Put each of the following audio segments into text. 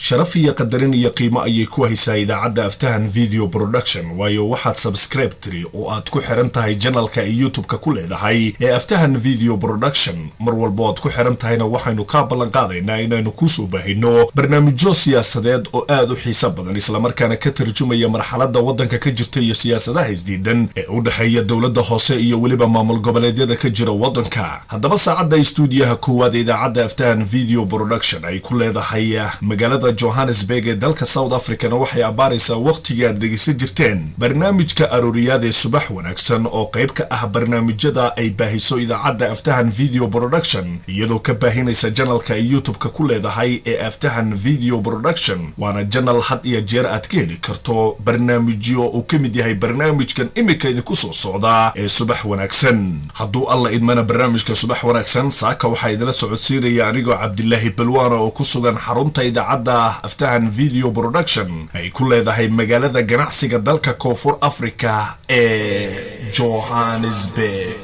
Sharaf iyo qadarin iyo qiimo ayay ku haysaa idaacadda Aftahan Video Production, waayo waxaad subscribe tiri oo aad ku xiran tahay channelka ay YouTube-ka ku leedahay ee Aftahan Video Production. Mar walbo aad ku xiran tahayna, waxaynu kaa ballan qaadaynaa inaynu kusoo baahino barnaamijyo siyaasadeed oo aad u xiiso badan, islamarkaana ka tarjumaya marxaladda waddanka ka jirta iyo siyaasadaha isdiidan ee u dhexeeya dowladda hoose iyo weliba maamul goboleedyada ka jira waddanka. Haddaba, saacadda istuudiyaha koowaad ee idaacadda Aftahan Video Production ay ku leedahay magaalada Johannesburg ee dalka South Africana waxay abaaraysaa wakhtigii aad dhegeysan jirteen barnaamijka arooriyaad ee Subax Wanaagsan, oo qayb ka ah barnaamijyada ay baahiso idaacadda Aftahan Video Production, iyadoo ka baahinaysa channelka ay YouTube-ka ku leedahay ee Aftahan Video Production. Waana channel had iyo jeer aad ka heli karto barnaamijyo uu ka mid yahay barnaamijkan imika idinku soo socdaa ee Subax Wanaagsan. Hadduu Alla idmana, barnaamijka Subax Wanaagsan saaka waxaa idila socodsiinaya anigoo Cabdilaahi Balwaana oo ku sugan xarunta idaacadda Aftahan Video Production ay ku leedahay magaalada ganacsiga dalka Koonfur Africa ee Johannesburg.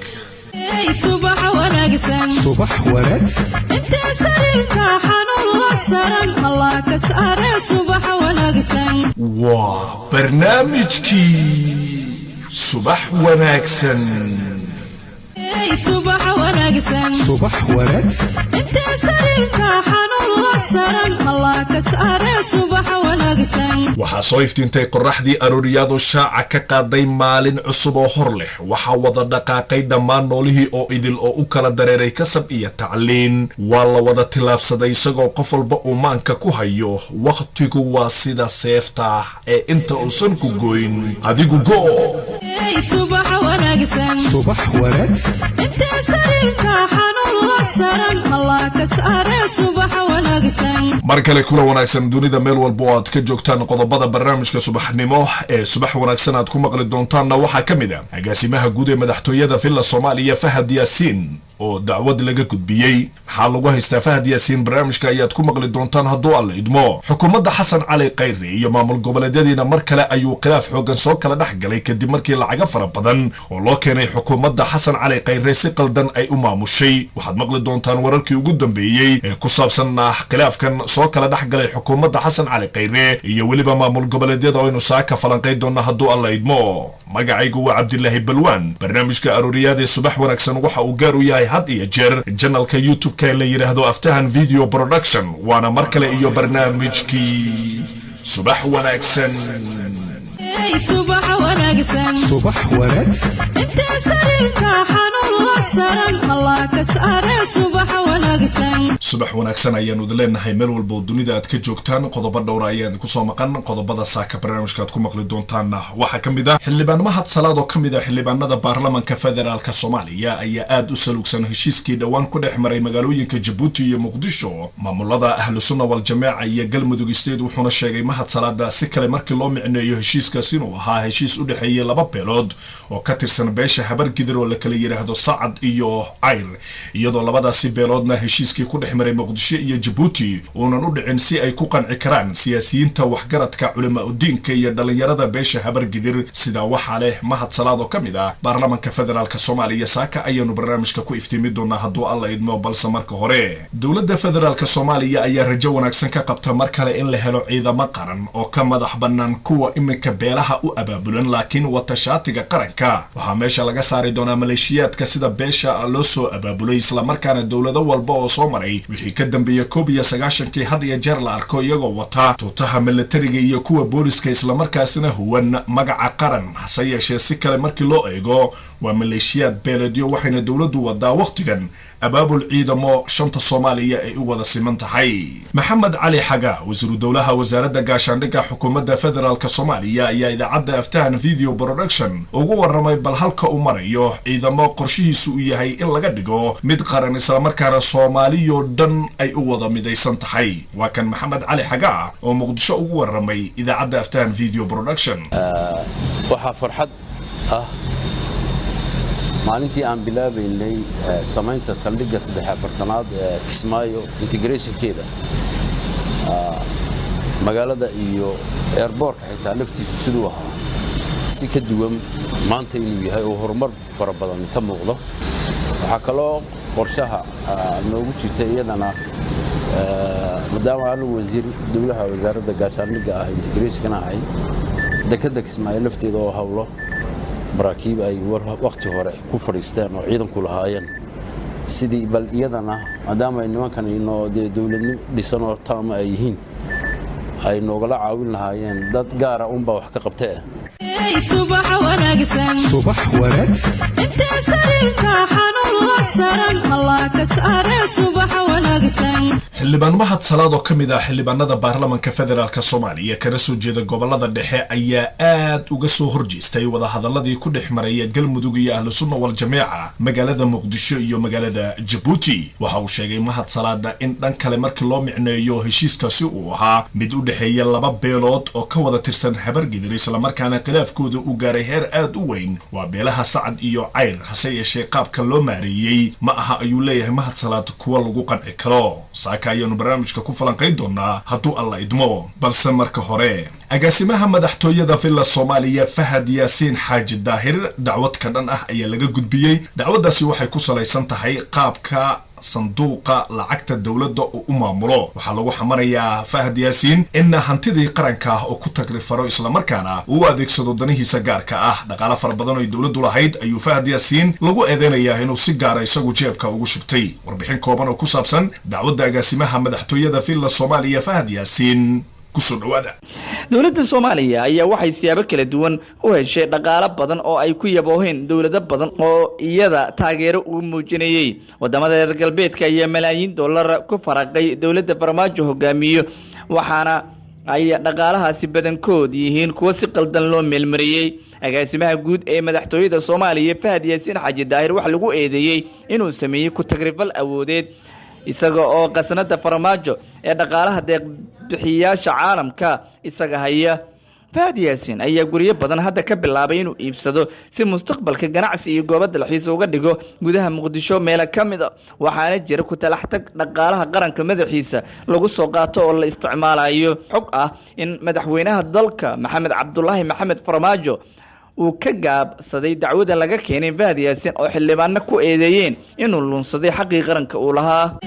Subax wanaagsan. Subax wanaagsan. Inta sariirta xanuun la saran, Allah ka saare. Subax wanaagsan. Waa barnaamijkii Subax Wanaagsan. Subax wanaagsan. Subax wanaagsan. Inta sariirta xanuun la saran, Allah ka saare. Subax wanaagsan. Waxaa soo iftiintay qorraxdii arooriyaadu shaaca ka qaaday maalin cusub oo hor leh. Waxaa wada dhaqaaqay dhammaan noolihii oo idil oo u kala dareeray kasab iyo tacliin. Waa la wada tillaabsaday isagoo qof walba uu maanka ku hayo wakhtigu waa sida seefta ee inta uusan ku goyn adigu go. Subax wanaagsan. Subax wanaagsan. Inta sariirta xanuun la saran, Allah ka saare. Subax wanaagsan. Mar kale kula wanaagsan dunida meel walba oo aad ka joogtaan. Qodobada barnaamijka subaxnimo ee Subax Wanaagsan aad ku maqli doontaanna waxaa ka mid ah agaasimaha guud ee madaxtooyada Villa Soomaaliya, Fahad Yaasiin, oo dacwad laga gudbiyey. Maxaa lagu haystaa Fahad Yaasiin? Barnaamijka ayaad ku maqli doontaan hadduu Alla idmo. Xukuumadda Xasan Cali Khayre iyo maamul goboleedyadiina mar kale ayuu khilaaf xoogan soo kala dhex galay, kadib markii lacago fara badan oo loo keenay xukuumadda Xasan Cali Khayre si qaldan ay u maamushay. Waxaad maqli doontaan wararkii ugu dambeeyey ee ku saabsan khilaafkan soo kala dhex galay xukuumadda Xasan Cali Khayre iyo weliba maamul goboleedyada oo aynu saaka falanqayn doona hadduu Alla idmo. Magacaygu waa Cabdilaahi Balwaan. Barnaamijka arooriyaad ee Subax Wanaagsan waxa uu gaar u yahay had iyo jeer channelka YouTube-ka la yidhaahdo Aftahan Video Production. Waana mar kale iyo barnaamijkii Subax Wanaagsan. Subax wanaagsan. Subax wanaagsan. Inta sariirta xanuun la saran, Allah ka saare. Subax wanaagsan. Subax wanaagsan ayaanu idin leenahay meel walba oo dunida aad ka joogtaan. Qodobo dhowra ayaan kusoo maqan. Qodobada saaka barnaamijka aad ku maqli doontaanna waxaa ka mid ah xildhibaan Mahad Salaad oo ka mid ah xildhibaanada baarlamanka federaalka Soomaaliya ayaa aad u saluugsan heshiiskii dhowaan ku dhex maray magaalooyinka Jabuuti iyo Muqdisho maamulada Ahlu Sunna Waljamaaca iyo Galmudug State. Wuxuuna sheegay Mahad Salaada si kale markii loo micneeyo heshiiskaas inuu ahaa heshiis u dhexeeyay laba beelood oo ka tirsan beesha Habargidir oo la kala yidhaahdo Sacad iyo Cayr, iyadoo labadaasi beeloodna heshiiskii ku dhex maray Muqdisho iyo Jabuuti uunan u dhicin si ay ku qanci karaan siyaasiyiinta, waxgaradka, culamaa udiinka iyo dhalinyarada beesha Habargidir. Sidaa waxaa leh Mahad Salaad oo ka mid ah baarlamanka federaalka Soomaaliya. Saaka ayaanu barnaamijka ku iftiimi doonaa hadduu Alla idmo. Balse marka hore, dowladda federaalka Soomaaliya ayaa rajo wanaagsan ka qabta mar kale in la helo ciidamo qaran oo ka madax bannaan kuwa iminka beelaha u abaabulan laakiin wata shaatiga qaranka. Waxaa meesha laga saari doonaa maleeshiyaadka sida beesha loo soo abaabulay, islamarkaana dowlado walba oo soo maray wixii ka dambeeya 91-kii had iyo jeer la arko iyagoo wata tuutaha milatariga iyo kuwa booliska, islamarkaasina huwan magaca qaran. Hase yeeshee, si kale markii loo eego waa maleeshiyaad beeleedyo. Waxayna dowladdu wadaa wakhtigan abaabul ciidamo shanta Soomaaliya ay u wada siman tahay. Maxamed Cali Xaga, wasiiru dowlaha wasaaradda gaashaandhigga xukuumadda federaalk Soomaaliya, ayaa idaacadda Aftahan Video Production ugu waramay bal halka uu marayo ciidamo qorshihiisu uu yahay in laga dhigo mid qaran, islamarkaana Soomaaliyoo dhan ay u wada midaysan tahay. Waa kan Maxamed Cali Xagaa oo Muqdisho ugu waramay idaacadda Aftahan Video Production. Waxaa farxad ah maalintii aan bilaabaynay samaynta saldhigga 43aad ee Kismaayo, integrationkeeda magaalada iyo airportka xitaa laftiisu siduu ahaa si ka duwan maanta inuu yahay oo horumar fara badan ka muuqdo. Waxaa kaloo qorshaha noogu jirta iyadana Maadaama anigu wasiir dowlaha wasaaradda gaashaandhigga ah, integrationkana ahay, dekadda Kismaayo lafteeda oo howlo maraakiib ay wakhti hore ku fadhiisteen oo ciidanku lahaayeen, sidii bal iyadana maadaama ay nimankan inoo dee dowladnimo dhisan oo taama ay yihiin ay noogala caawin lahaayeen, dad gaara unbaa wax ka qabtee. Subax wanaagsan. Subax wanaagsan. Inta sariirta xanuun la saran, Allah ka saare, subax wanaagsan. Xildhibaan Mahad Salaad oo ka mid ah xildhibaanada baarlamanka federaalk Soomaaliya kana soo jeeda gobolada dhexe ayaa aad uga soo horjeestay wadahadaladii ku dhex maraya Galmudug iyo Ahlu Sunna Waljamiica magaalada Muqdisho iyo magaalada Jabuuti. Waxa uu sheegay Mahad Salaada in dhan kale markii loo micneeyo heshiiskaasi uu ahaa mid u dhexeeya laba beelood oo ka wada tirsan Habargidir, islamarkaana khilaafkooda uu gaaray heer aad u weyn, waa beelaha Sacad iyo Cayr. Hase yeeshee qaabka loo maareeyey ma aha, ayuu leeyahay Mahad Salaad, kuwa lagu qanci karo. Saaka ayaanu barnaamijka ku falanqayn doonaa hadduu Alla idmo, balse marka hore agaasimaha madaxtooyada Villa Soomaaliya Fahad Yaasiin Xaaji Daahir dacwad ka dhan ah ayaa laga gudbiyey. Dacwaddaasi waxay ku salaysan tahay qaabka sanduuqa lacagta dowladda uu u maamulo. Waxaa lagu xamarayaa Fahad Yaasiin in hantidii qaranka ah oo ku tagrifaro, islamarkaana uu u adeegsado danihiisa gaarka ah. Dhaqaale fara badan oo ay dowladdu lahayd ayuu Fahad Yaasiin lagu eedeynayaa inuu si gaara isagu jeebka ugu shubtay. Warbixin kooban oo ku saabsan dacwadda agaasimaha madaxtooyada Villa Soomaaliya Fahad Yaasiin, kusoo dhawaada. Dowladda Soomaaliya ayaa waxay siyaabo kala duwan u heshay dhaqaalo badan oo ay ku yabooheen dowlado badan oo iyada taageero uu muujinayey. Wadamada reer galbeedka ayaa malaayiin dollar ku faraqay dowladda Farmaajo hogaamiyo, waxaana ay dhaqaalahaasi badankood yihiin kuwo si qaldan loo meelmariyey. Agaasimaha guud ee madaxtooyada Soomaaliya Fahad Yaasiin Xaaji Daahir waxaa lagu eedeeyey inuu sameeyey ku-tagrifal awoodeed, isaga oo qasnada Farmaajo ee dhaqaalaha deeqbixiyaasha caalamka isaga haya. Fahad Yaasiin ayaa guryo badan hadda ka bilaabay inuu iibsado si mustaqbalka ganacsi iyo goobo dalxiis uga dhigo gudaha Muqdisho meelo ka mid a, waxaana jira ku talaxtag dhaqaalaha qaranka madaxiisa lagu soo qaato oo la isticmaalayo. Xog ah in madaxweynaha dalka Maxamed Cabdulaahi Maxamed Farmaajo uu ka gaabsaday dacwada laga keenay Fahad Yaasiin oo xildhibaano ku eedeeyeen inuu lunsaday xaqii qaranka uu lahaa.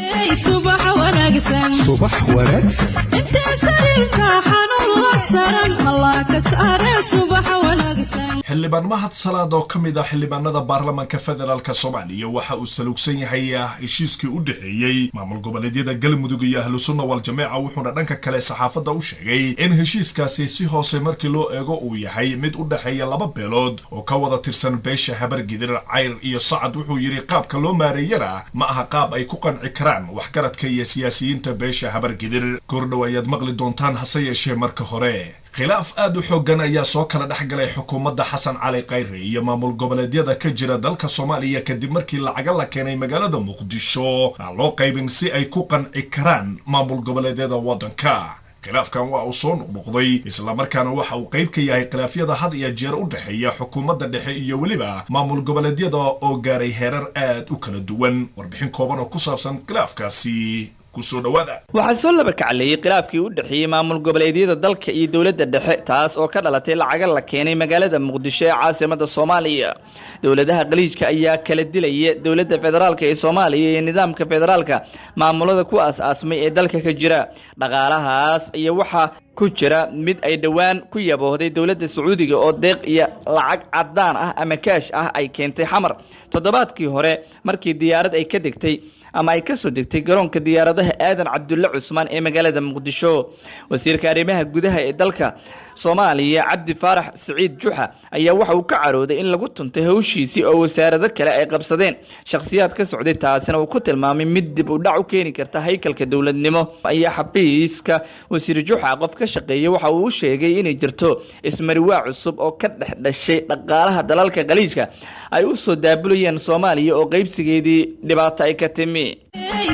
Subax wanaagsan. Subax wanaagsan. Inta sariirta xanuun la saran, Allah ka saare, subax wanaagsan. Xildhibaan Mahad Salaad oo ka mid ah xildhibaanada baarlamanka federaalk Soomaaliya waxa uu saluugsan yahay heshiiskii u dhexeeyey maamul goboleedyada Galmudug iyo Ahlu Sunna Waljamiica, wuxuuna dhanka kale saxaafadda u sheegay in heshiiskaasi si hoose markii loo eego uu yahay mid u dhexeeya laba beelood oo ka wada tirsan beesha Habargidir, Cayr iyo Sacad. Wuxuu yidhi qaabka loo maareeyana ma aha qaab ay ku qanci karaan waxgaradka iyo siyaasiyiinta beesha Habargidir. Goordhow ayaad maqli doontaan, hase yeeshee marka hore khilaaf aad u xoogan ayaa soo kala dhex galay xukuumadda Xasan Cali Khayre iyo maamul goboleedyada ka jira dalka Soomaaliya, kadib markii lacaga la keenay magaalada Muqdisho aan loo qaybin si ay ku qanci karaan maamul goboleedyada waddanka. Khilaafkan waa uu soo noqnoqday, islamarkaana waxa uu qayb ka yahay khilaafyada had iyo jeer u dhexeeya xukuumadda dhexe iyo weliba maamul goboleedyada oo gaaray heerar aad u kala duwan. Warbixin kooban oo ku saabsan khilaafkaasi, kusoo dhawaada. Waxaa soo laba kacleeyey khilaafkii u dhexeeyey maamul goboleedyada dalka iyo dowladda dhexe, taas oo ka dhalatay lacaga la keenay magaalada Muqdisho ee caasimada Soomaaliya. Dowladaha Qaliijka ayaa kala dilaya dowladda federaalka ee Soomaaliya iyo nidaamka federaalka maamulada ku aas-aasmay ee dalka ka jira. Dhaqaalahaas iyo waxaa ku jira mid ay dhowaan ku yaboohday dowladda Sacuudiga oo deeq iyo lacag caddaan ah ama kaash ah ay keentay Xamar toddobaadkii hore, markii diyaarad ay ka degtay ama ay ka soo degtay garoonka diyaaradaha Aadan Cabdulle Cusmaan ee magaalada Muqdisho. Wasiirka arrimaha gudaha ee dalka Soomaaliya Cabdi Faarax Siciid Juxa ayaa waxa uu ka carooday in lagu tuntay hawshiisii oo wasaarado kale ay qabsadeen shakhsiyaad ka socday, taasina uu ku tilmaamay mid dib u dhac u keeni karta haykalka dowladnimo. Ayaa xafiiska wasiir Juxa qof ka shaqeeyay waxa uu u sheegay inay jirto ismariwaa cusub oo ka dhex dhashay dhaqaalaha dalalka Qaliijka ay u soo daabulayeen Soomaaliya oo qaybsigeedii dhibaato ay ka timi.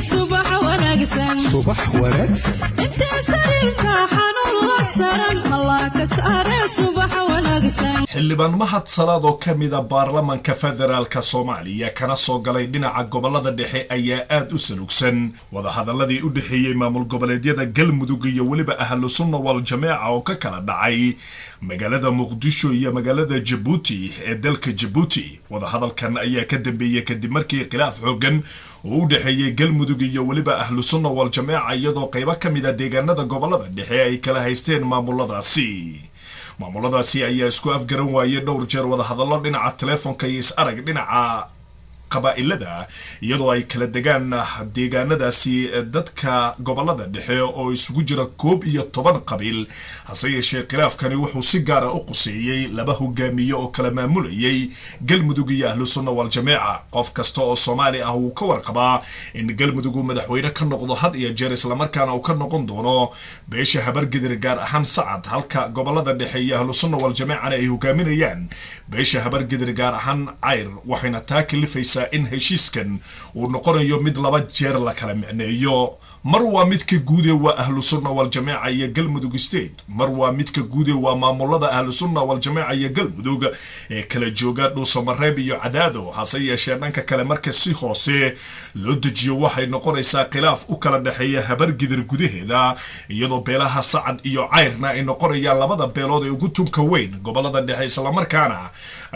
Subax wanaagsan. Subax wanaagsan. Inta sariirta xanuun la saran, Allah ka saare, subax wanaagsan. wanaagsan. Xildhibaan Mahad Salaad oo ka mid a baarlamanka federaalka Soomaaliya kana soo galay dhinaca gobolada dhexe ayaa aad u salugsan wadahadaladii u dhexeeyey maamul goboleedyada Galmudug iyo weliba Ahlu Sunna wal Jameeca oo ka kala dhacay magaalada Muqdisho iyo magaalada Jabuuti ee dalka Jabuuti. Wadahadalkan ayaa ka dambeeyey kadib markii khilaaf xooggan oo u dhexeeyey Galmudug iyo weliba Ahlu Sunna wal Jameeca, iyadoo qaybo ka mid a deegaanada gobolada dhexe ay kala haysteen maamuladaasi. Maamuladaasi ayaa isku afgaran waayey dhowr jeer wadahadallo dhinaca telefoonka iyo is arag dhinaca qabaa'ilada, iyadoo ay kala degaan deegaanadaasi dadka gobolada dhexe oo isugu jira 11 qabiil. Hase yeeshee khilaafkani wuxuu si gaara u quseeyey laba hogaamiye oo kala maamulayay Galmudug iyo Ahlu Sunna wal Jameeca. Qof kasta oo Soomaali ah wuu ka warqabaa in Galmudug uu madaxweyne ka noqdo had iyo jeer, islamarkaana uu ka noqon doono beesha Habargidir, gaar ahaan Sacad, halka gobolada dhexe iyo Ahlu Sunna wal Jameecana ay hogaaminayaan beesha Habargidir, gaar ahaan Cayr. Waxayna taa kalifaysaa in heshiiskan uu noqonayo mid laba jeer la kala micneeyo. Mar waa midka guude waa Ahlu Sunna wal Jameeca iyo Galmudug State, mar waa midka guude waa maamulada Ahlu Sunna wal Jameeca iyo Galmudug ee kala jooga Dhuusamareeb iyo Cadaado. Hase yeeshee dhanka kale marka si hoose loo dejiyo waxay noqonaysaa khilaaf u kala dhexeeya Habargidir gudaheeda, iyadoo beelaha Sacad iyo Cayrna ay noqonayaan labada beelood ee ugu tunka weyn gobolada dhexe, islamarkaana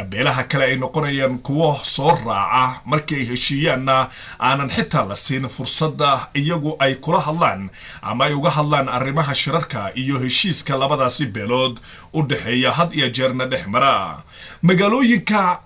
beelaha kale ay noqonayaan kuwo soo raaca markii ay heshiiyaanna aanan xitaa la siin fursadda iyagu ay kula hadlaan ama ay uga hadlaan arrimaha shirarka iyo heshiiska labadaasi beelood u dhexeeya had iyo jeerna dhex mara. Magaalooyinka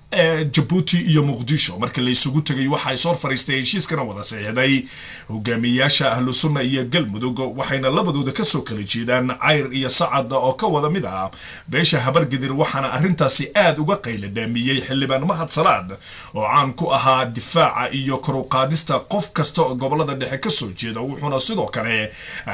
Jabuuti iyo Muqdisho marka la isugu tagay waxa ay soo fariistay heshiiskana wada saxiixday hogaamiyaasha Ahlu Sunna iyo Galmudug, waxayna labadooda ka soo kala jeedaan Cayr iyo Sacad oo ka wada mid ah beesha Habargidir. Waxaana arrintaasi aad uga qayladhaamiyey xildhibaan Mahad Salaad oo caan ku ahaa difaaca iyo kor u qaadista qof kasta oo gobolada dhexe ka soo jeeda, wuxuuna sidoo kale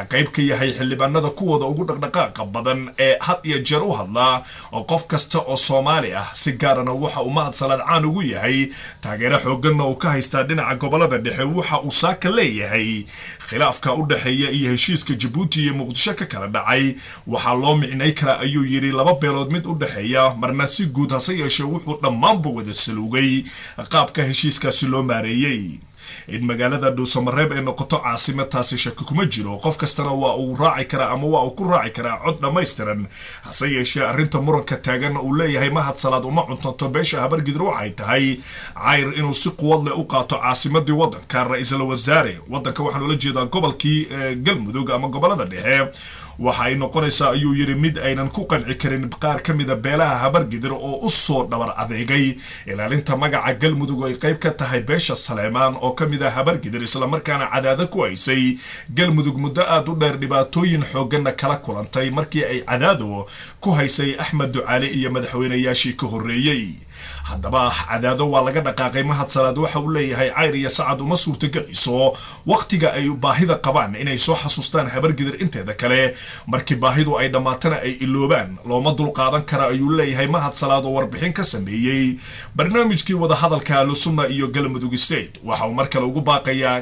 qayb ka yahay xildhibaanada kuwooda ugu dhaqdhaqaaqa badan ee had iyo jeer u hadlaa oo qof kasta oo Soomaali ah. Si gaarana waxa uu Mahad Salaad caan ugu yahay taageero xoogganna uu ka haystaa dhinaca gobolada dhexe. Waxa uu saaka leeyahay khilaafka u dhexeeya iyo heshiiska Jabuuti iyo Muqdisho ka kala dhacay waxaa loo micnay karaa, ayuu yidhi, laba beelood mid u dhexeeya, marna si guud. Hase yeeshee wuxuu dhammaanba wada saluugay qaabka heshiiskaasi loo maareeyey. In magaalada Dhuusamareeb ay noqoto caasimad taasi shaki kuma jiro, qof kastana waa uu raaci karaa ama waa uu ku raaci karaa cod dhammaystiran. Hase yeeshee arrinta muranka taagan uu leeyahay Mahad Salaad uma cuntanto beesha Habargidir waxay tahay Cayr inuu si quwad leh u qaato caasimadii waddanka, ra-iisul wasaare waddanka, waxaan ula jeedaa gobolkii Galmudug ama gobolada dhexe, waxa ay noqonaysaa, ayuu yidhi, mid aynan ku qanci karin qaar ka mida beelaha Habargidir oo u soo dhabar adeegay ilaalinta magaca Galmudug oo ay qayb ka tahay beesha Saleemaan oo ka mid ah Habargidir, islamarkaana Cadaado ku haysay Galmudug muddo aad u dheer, dhibaatooyin xoogganna kala kulantay markii ay Cadaado ku haysay Axmed Ducaale iyo madaxweynayaashii ka horreeyey. Haddaba Cadaado waa laga dhaqaaqay. Mahad Salaad waxa uu leeyahay Cayr iyo Sacad uma suurtagelayso waqtiga ay baahida qabaan inay soo xasuustaan Habargidir inteeda kale, markii baahidu ay dhammaatana ay iloobaan. Looma dulqaadan kara, ayuu leeyahay Mahad Salaad oo warbixin ka sameeyey barnaamijkii wadahadalka Ahlu Sunna iyo Galmudug State. Waxa uu mar kale ugu baaqayaa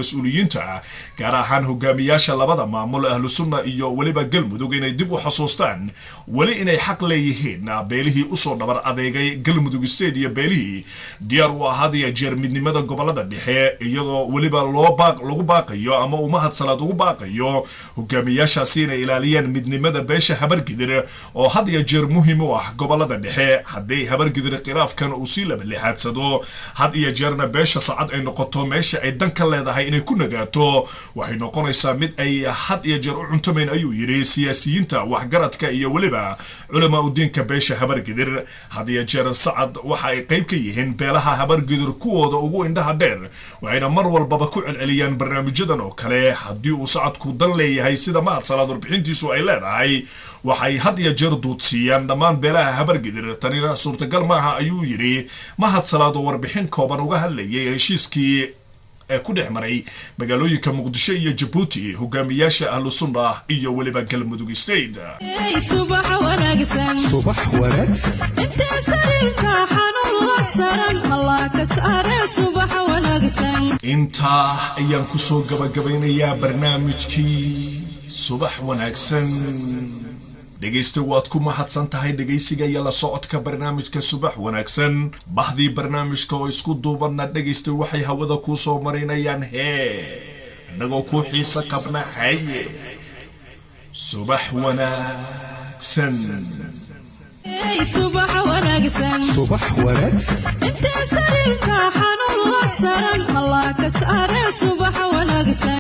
mas-uuliyiinta, gaar ahaan hogaamiyaasha labada maamul, Ahlu Sunna iyo weliba Galmudug, inay dib u xasuustaan weli inay xaq leeyihiin beelihii usoo dhabar adeegay Galmudug State iyo beelihii diyaar u ahaadaya jeer midnimada gobolada dhexe, iyadoo weliba loo baaq lagu baaqayo ama uu Mahad Salaad ugu baaqayo hogaamiyaashaasi inay ilaaliyaan midnimada beesha Habargidir oo had iyo jeer muhiim u ah gobolada dhexe. Haddii Habargidir khilaafkan uu sii laba lixaadsado, had iyo jeerna beesha Sacad ay noqoto meesha ay dan ka leedahay inay ku nagaato, waxay noqonaysaa mid ay had iyo jeer u cuntamayn, ayuu yidhi, siyaasiyiinta, waxgaradka iyo weliba culamaa udiinka beesha Habargidir. Had iyo jeer Sacad waxa ay qayb ka yihiin beelaha Habargidir kuwooda ugu indhaha dheer, waxayna mar walbaba ku celceliyaan barnaamijyadan oo kale. Haddii uu Sacadku dan leeyahay sida Mahad Salaad warbixintiisu ay leedahay, waxay had iyo jeer duudsiiyaan dhammaan beelaha Habargidir. Tanina suurtagal maaha, ayuu yidhi Mahad Salaad oo warbixin kooban uga hadlayay heshiiskii ee ku dhex maray magaalooyinka Muqdisho iyo Jabuuti hogaamiyaasha Ahlu Sunna iyo weliba Galmudug State. Subax wanaagsan, subax wanaagsan. Inta sariirta xanuun la saran Allah ka saare, subax wanaagsan. Intaa ayaan kusoo gabagabaynayaa barnaamijkii subax wanaagsan. Dhegaysta, waad ku mahadsan tahay dhegaysiga iyo la socodka barnaamijka Subax Wanaagsan. Bahdii barnaamijka oo isku duubanna, dhegaysta, waxay hawada kuu soo marinayaan hee innagoo kuu xiiso qabna. Haye, subax wanaagsan. Subax wanaagsan. Subax wanaagsan. Inta sariirta xanuun la saran, Allah ka saare, subax wanaagsan.